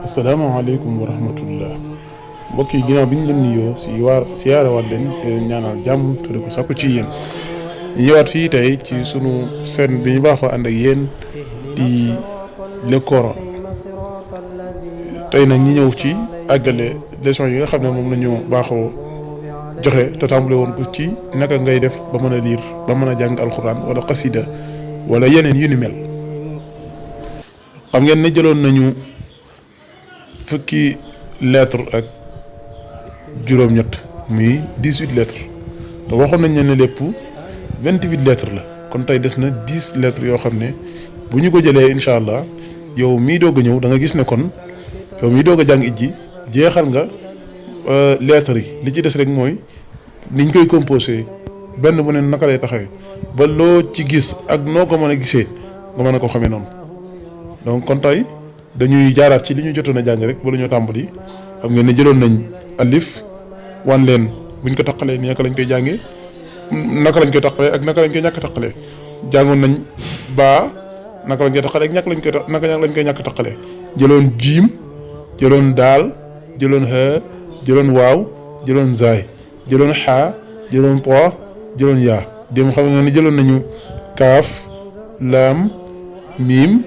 asalaamaaleykum wa rahmatullah mbokk yi ginnaaw bi ñu leen nuyoo siyaarewaat leen te ñaanal jàmm te di ko sàkku ci yéen ñu ñëwaat fii tey ci sunu seen bi ñu baaxoo ànd ak yéen di le Coran tey nag ñi ñëw ci àggale leçon yi nga xam ne moom la ñu baaxoo joxe te tàmbale woon ko ci naka ngay def ba mën a liir ba mën a jàng alxuraan wala xasida wala yeneen yu ni mel xam ngeen ne jëloon nañu fukki lettre ak juróom-ñett muy 18 lettres te waxoon nañ ne lépp 28 lettres la kon tey des na 10 lettres yoo xam ne bu ñu ko jëlee incha allah yow mii doog a ñëw da nga gis ne kon yow mii doog a jàng ijji jeexal nga lettres yi li ci des rek mooy niñ koy composé benn bu ne naka lay taxawee ba loo ci gis ak noo ko mën a gisee nga mën a ko xamee noonu donc kon tey dañuy jaaraat ci li ñu jotoon a jàng rek ba lu ñu tàmbali xam ngeen ne jëloon nañ alif wan leen buñ ko taqalee ni naka lañ koy jàngee naka lañ koy taqalee ak naka lañ koy ñàkk taqalee jàngoon nañ baa naka lañ koy taqalee ak naka lañ koy ñàkk taqalee jëloon jiim jëloon daal jëloon ha jëloon waaw jëloon zaay jëloon xaa jëloon too jëloon yaa dem xam nga ne jëloon nañu kaaf laam miim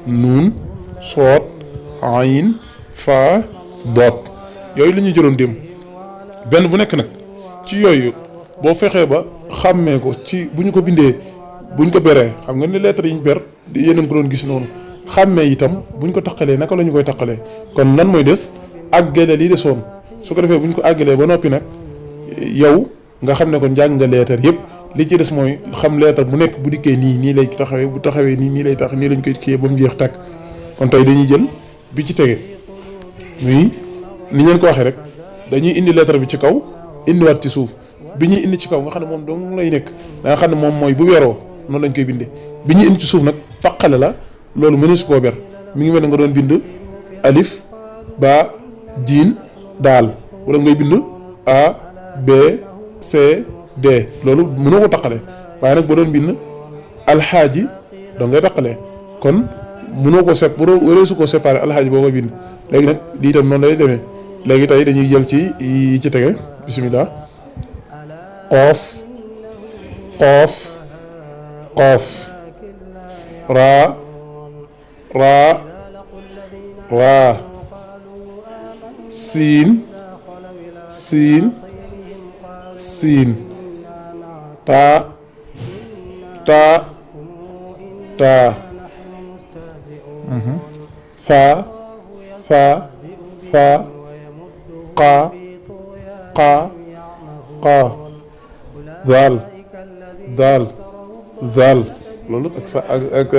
nuun soot ayin faa doot yooyu la ñuy jëloon dem benn bu nekk nag ci yooyu boo fexee ba xàmmee ko ci bu ñu ko bindee buñ ko beree xam nga ne lettres yi ñu ber yéen a ngi ko doon gis noonu xàmmee itam buñ ko taqalee naka la ñu koy taqalee kon lan mooy des àggale lii desoon su ko defee buñ ko àggalee ba noppi nag yow nga xam ne kon jàng nga lettres yëpp li ci des mooy xam lettre bu nekk bu dikkee nii lay taxawee bu taxawee nii lay tax nii lañ koy kiyee ba mu jeex tàkk kon tey dañuy jël bi ci tege muy ni ngeen ko waxee rek dañuy indi lettre bi ci kaw indiwaat ci suuf bi ñuy indi ci kaw nga xam ne moom dong lay nekk da nga xam ne moom mooy bu weeroo noonu lañ koy bindee bi ñuy indi ci suuf nag taqale la loolu mënees koo ber mi ngi mel ne nga doon bind alif ba jiin daal wala ngay bind A B C D loolu mënoo ko taqale waaye nag ba doon bind alxaaji doo ngay taqale kon mënoo ko sep waree su ko séparé alxaaji boo ko bind léegi nag lii tam noonu lay demee léegi tey dañuy jël ci yi ci tege bismillah qoof qoof qoof raa raa raa siin siin siin taa taa taa faa faa faa qaa qaa qaa daal daal daal loolu ak sa ak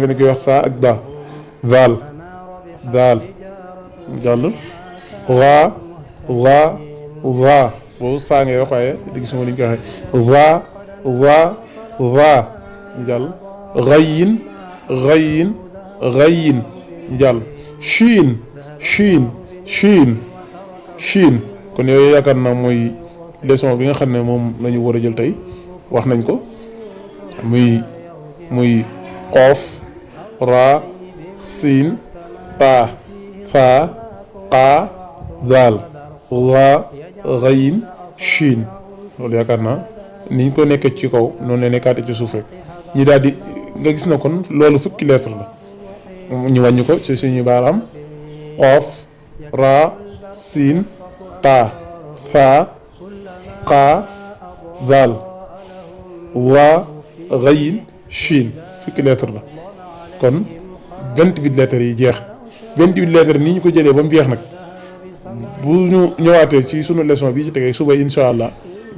mel ni koy wax saa ak daa daal daal jàll raa raa raa boobu saa ngay wax waaye di gis nga ni ñu koy waxee raa ñu jàll ghayin ghayin ghayin ñu jàll shiin shiin shiin shiin kon yooyu yaakaar naa mooy leçon bi nga xam ne moom la ñu war a jël tey wax nañ ko muy qoof raa siin taa faa qaa daal raa ghayin shiin loolu yaakaar naa niñ ko nekkee ci kaw noonu la nekkaate ci suuf rek ñi daal di nga gis na kon loolu fukki lettre la ñu wàññi ko ci suñu baaraam qoof raa siin taa faa qaa daal raa ghayin shiin fukki lettre la kon 28 lettres yi jeex 28 lettres nii ñu ko jëlee ba mu jeex nag bu ñu ñëwaatee ci sunu leçon bi ci tegee suba incha allah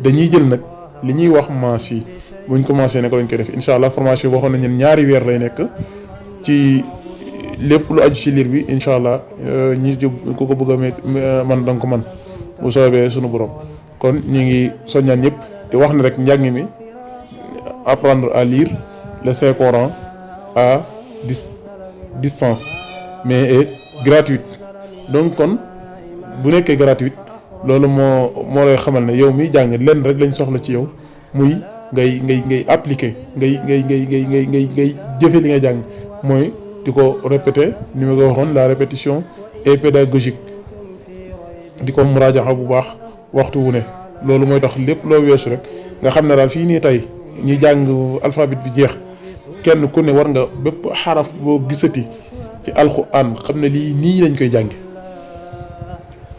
dañuy jël nag li ñuy wax manche yi buñ commencé ne ko lañ koy def incha allah formation boo xam ne ñun ñaari weer lay nekk ci lépp lu aju ci liir bi incha allah ñi ku ko bëgg a man danga ko man bu soobee sunu borom kon ñu ngi soññaan ñëpp di wax ne rek njàng mi apprendre à lire le Saint Coran à distance mais est gratuite donc kon bu nekkee gratuite loolu moo lay xamal ne yow miy jàng lenn rek lañ soxla ci yow muy ngay appliquer ngay jëfe li ngay jàng mooy di ko répéter ni ma ko waxoon la répétition est pédagogique di ko muraajaxa bu baax waxtu wu ne loolu mooy tax lépp loo weesu rek nga xam ne daal fii nii tey ñi jàng alphabet bi jeex kenn ku ne war nga bépp xaraf boo gisati ci alxuraan xam ne lii nii lañ koy jànge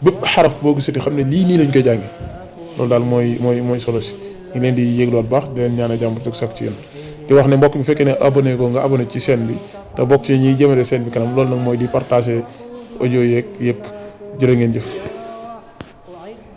bépp xaraf boo gisati xam ne lii nii lañ koy jànge loolu daal mooy solo si ñu leen di yéeglool baax di leen ñaan jàmm dëgg sax ci yéen di wax ne mbokk mi fekkee ne abonné ko nga abonné ci chaîne bi te bokk ci ñiy jëmale chaîne bi kanam loolu nag mooy di partager audio yeeg yëpp jërë ngeen jëf